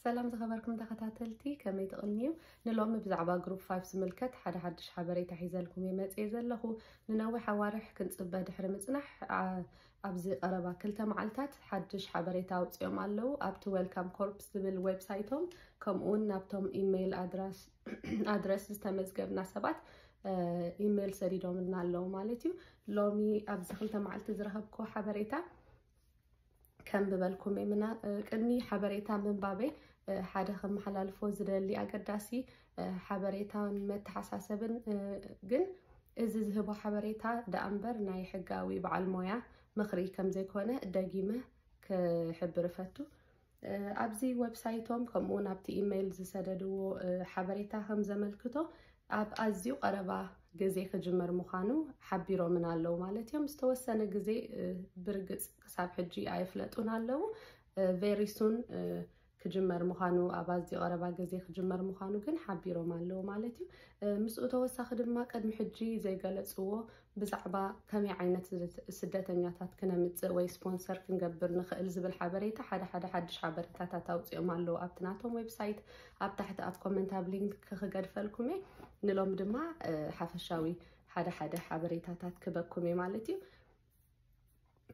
ሰላም ዝኸበርኩም ተኸታተልቲ፣ ከመይ ትቕንዩ? ንሎሚ ብዛዕባ ግሩፕ ፋይቭ ዝምልከት ሓደ ሓድሽ ሓበሬታ ሒዘልኩም እየ መጽየ ዘለኹ። ንነዊሕ ኣዋርሕ ክንጽበ ድሕሪ ምጽናሕ፣ ኣ-፣ ኣብዚ ቀረባ ክልተ መዓልታት ሓድሽ ሓበሬታ ኣውጽኦም ኣለዉ። ኣብቲ ዌልካም ኮርፕስ ዝብል ዌብሳይቶም፣ ከምኡ እውን ናብቶም ኢሜይል ኣድራስ፣ ኣድረስ ዝተመዝገብና ሰባት፣ እ፣ ኢሜይል ሰዲዶምልና ኣለዉ ማለት እዩ። ሎሚ ኣብዚ ክልተ መዓልቲ ዝረኸብክዎ ሓበሬታ ከንብበልኩም እየ። ምና-፣ እ፣ ቅድሚ ሓበሬታ ምንባበይ፣ እ፣ ሓደ ከመሓላልፎ ዝደሊ ኣገዳሲ፣ እ፣ ሓበሬታን መተሓሳሰብን፣ እ፣ ግን እዚ ዝህቦ ሓበሬታ ደኣ እምበር ናይ ሕጋዊ በዓል ሞያ ምኽሪ ከም ዘይኮነ ደጊመ ክሕብር እፈቱ። እ፣ ኣብዚ ዌብሳይቶም ከምኡ እውን ኣብቲ ኢሜይል ዝሰደድዎ፣ እ፣ ሓበሬታ ከም ዘመልክቶ ኣብ ኣዝዩ ቀረባ ግዜ ክጅመር ምዃኑ ሓቢሮምን ኣለዉ ማለት እዮም። ዝተወሰነ ግዜ፣ እ፣ ብርግጽ ክሳብ ሕጂ ኣየፍለጡን ኣለዉ። እ፣ ቬሪ ሱን፣ እ፣ ክጅመር ምዃኑ፣ ኣብ ኣዝዩ ቀረባ ግዜ ክጅመር ምዃኑ ግን ሓቢሮም ኣለዉ ማለት እዩ። እ፣ ምስኡ ተወሳኺ ድማ ቅድሚ ሕጂ ዘይገለጽዎ ብዛዕባ ከመይ ዓይነት ስደት-፣ ስደተኛታት ክነምጽእ ወይ ስፖንሰር ክንገብር ንኽእል ዝብል ሓበሬታ ሓደ ሓደ ሓድሽ ሓበሬታታት ኣውጺኦም ኣለዉ ኣብቲ ናቶም ዌብሳይት። ኣብ ታሕቲ ኣብ ኮመንት ኣብ ሊንክ ክገድፈልኩም እየ። ንሎም ድማ፣ እ፣ ሓፈሻዊ ሓደ ሓደ ሓበሬታታት ክበኩም እየ ማለት እዩ።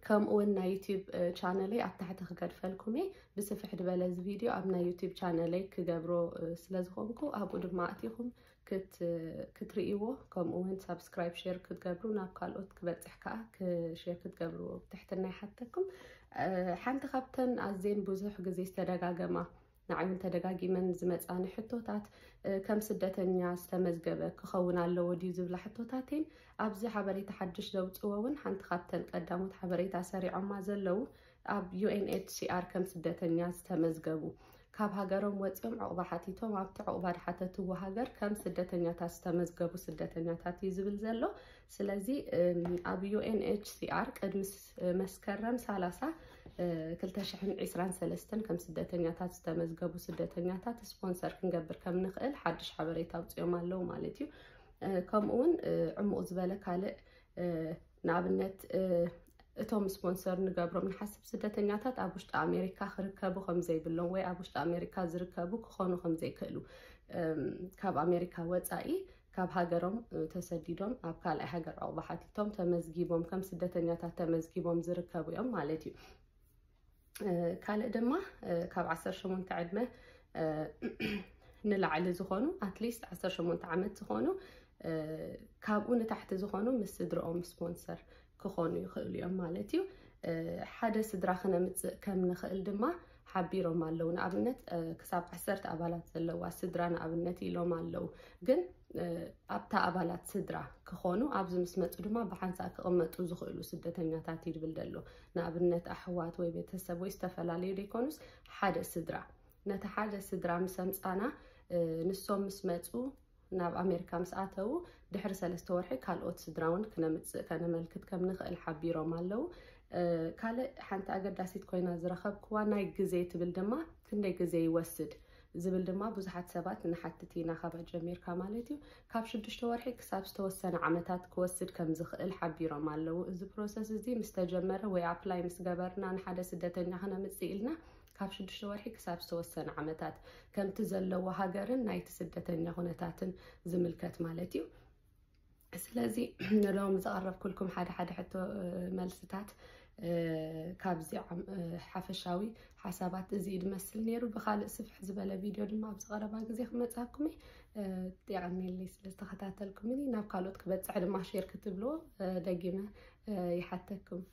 ከምኡ እውን ናይ ዩቲዩብ፣ እ፣ ቻነለይ ኣብ ታሕቲ ክገድፈልኩም እየ። ብስፍሕ ዝበለ እዚ ቪድዮ ኣብ ናይ ዩቲዩብ ቻነለይ ክገብሮ፣ እ፣ ስለ ዝኾንኩ ኣብኡ ድማ ኣቲኹም ክት-፣ ክትርእይዎ፣ ከምኡ እውን ሳብስክራይብ፣ ሼር ክትገብሩ፣ ናብ ካልኦት ክበጽሕ ከኣ ክ-፣ ሼር ክትገብርዎ ብትሕትና ይሓተኩም። እ፣ ሓንቲ ካብተን ኣዝየን ብዙሕ ግዜ ዝተደጋገማ፣ ንዓይ እውን ተደጋጊመን ዝመጻኒ ሕቶታት፣ እ፣ ከም ስደተኛ ዝተመዝገበ ክኸውን ኣለዎ ድዩ ዝብላ ሕቶታት እየን። ኣብዚ ሓበሬታ ሓድሽ ዘውጽዎ እውን ሓንቲ ካብተን ቀዳሞት ሓበሬታ ሰሪዖማ ዘለዉ ኣብ ዩ ኤን ኤች ሲ ኣር ከም ስደተኛ ዝተመዝገቡ፣ ካብ ሃገሮም ወጺኦም ዕቑባ ሓቲቶም ኣብቲ ዕቑባ ድሓተትዎ ሃገር ከም ስደተኛታት ዝተመዝገቡ ስደተኛታት እዩ ዝብል ዘሎ። ስለዚ፣ እም፣ ኣብ ዩ ኤን ኤች ሲ ኣር ቅድሚ ስ-፣ መስከረም ሰላሳ፣ እ፣ ክልተ ሽሕን ዕስራን ሰለስተን ከም ስደተኛታት ዝተመዝገቡ ስደተኛታት ስፖንሰር ክንገብር ከም ንኽእል ሓድሽ ሓበሬታ ኣውጺኦም ኣለዉ ማለት እዩ። እ፣ ከምኡ እውን፣ እ፣ ዕሙቕ ዝበለ ካልእ፣ እ፣ ንኣብነት፣ እ፣ እቶም ስፖንሰር ንገብሮም ንሓስብ ስደተኛታት ኣብ ውሽጢ ኣሜሪካ ክርከቡ ከም ዘይብሎም ወይ ኣብ ውሽጢ ኣሜሪካ ዝርከቡ ክኾኑ ከም ዘይክእሉ፣ እም፣ ካብ ኣሜሪካ ወጻኢ ካብ ሃገሮም፣ እ፣ ተሰዲዶም ኣብ ካልኣይ ሃገር ዕቑባ ሓቲቶም ተመዝጊቦም ከም ስደተኛታት ተመዝጊቦም ዝርከቡ እዮም ማለት እዩ። እ፣ ካልእ ድማ፣ እ፣ ካብ ዓሰርተ ሸሞንተ ዕድመ፣ እ፣ ንላዕሊ ዝኾኑ፣ ኣትሊስት ዓሰርተ ሸሞንተ ዓመት ዝኾኑ፣ እ፣ ካብኡ ንታሕቲ ዝኾኑ ምስ ስድርኦም ስፖንሰር ክኾኑ ይኽእሉ እዮም ማለት እዩ። እ፣ ሓደ ስድራ ክነምጽእ ከም ንኽእል ድማ ሓቢሮም ኣለዉ። ንኣብነት፣ እ፣ ክሳብ ዓሰርተ ኣባላት ዘለዋ ስድራ ንኣብነት ኢሎም ኣለዉ። ግን፣ እ፣ ኣብታ ኣባላት ስድራ ክኾኑ፣ ኣብዚ ምስ መጹ ድማ ብሓንሳእ ክቕመጡ ዝኽእሉ ስደተኛታት እዩ ዝብል ዘሎ። ንኣብነት ኣሕዋት ወይ ቤተሰብ ወይ ዝተፈላለዩ ደይኮኑስ ሓደ ስድራ። ነቲ ሓደ ስድራ ምስ ኣምጻና፣ እ፣ ንሶም ምስ መጹ፣ ናብ ኣሜሪካ ምስ ኣተዉ፣ ድሕሪ ሰለስተ ወርሒ ካልኦት ስድራ እውን ክነምጽእ ከነመልክት ከም ንኽእል ሓቢሮም ኣለዉ። እ፣ ካልእ ሓንቲ ኣገዳሲት ኮይና ዝረኸብክዋ ናይ ግዜ ትብል ድማ፣ ክንደይ ግዜ ይወስድ ዝብል ድማ ብዙሓት ሰባት ንሓትት ኢና፣ ካባይ ጀሚርካ ማለት እዩ። ካብ ሽዱሽተ ወርሒ ክሳብ ዝተወሰነ ዓመታት ክወስድ ከም ዝኽእል ሓቢሮም ኣለዉ። እዚ ፕሮሰስ እዚ ምስ ተጀመረ ወይ ኣፕላይ ምስ ገበርና ንሓደ ስደተኛ ክነምጽእ ኢልና ካብ ሽዱሽተ ወርሒ ክሳብ ዝተወሰነ ዓመታት፣ ከምቲ ዘለዎ ሃገርን ናይቲ ስደተኛ ኩነታትን ዝምልከት ማለት እዩ። ስለዚ ንሎም ዘቐረብኩልኩም ሓደ ሓደ ሕቶ፣ እ፣ መልስታት፣ እ፣ ካብዚ ዓም-፣ እ፣ ሓፈሻዊ ሓሳባት እዚ እዩ ዝመስል ነይሩ። ብኻልእ ስፍሕ ዝበለ ቪድዮ ድማ ኣብዚ ቀረባ ግዜ ክመጻኩም እየ። እ፣ የቐንየለይ ስለ ዝተኸታተልኩምኒ። ናብ ካልኦት ክበጽሕ ድማ ሼር ክትብልዎ፣ እ፣ ደጊመ፣ እ፣ ይሓተኩም።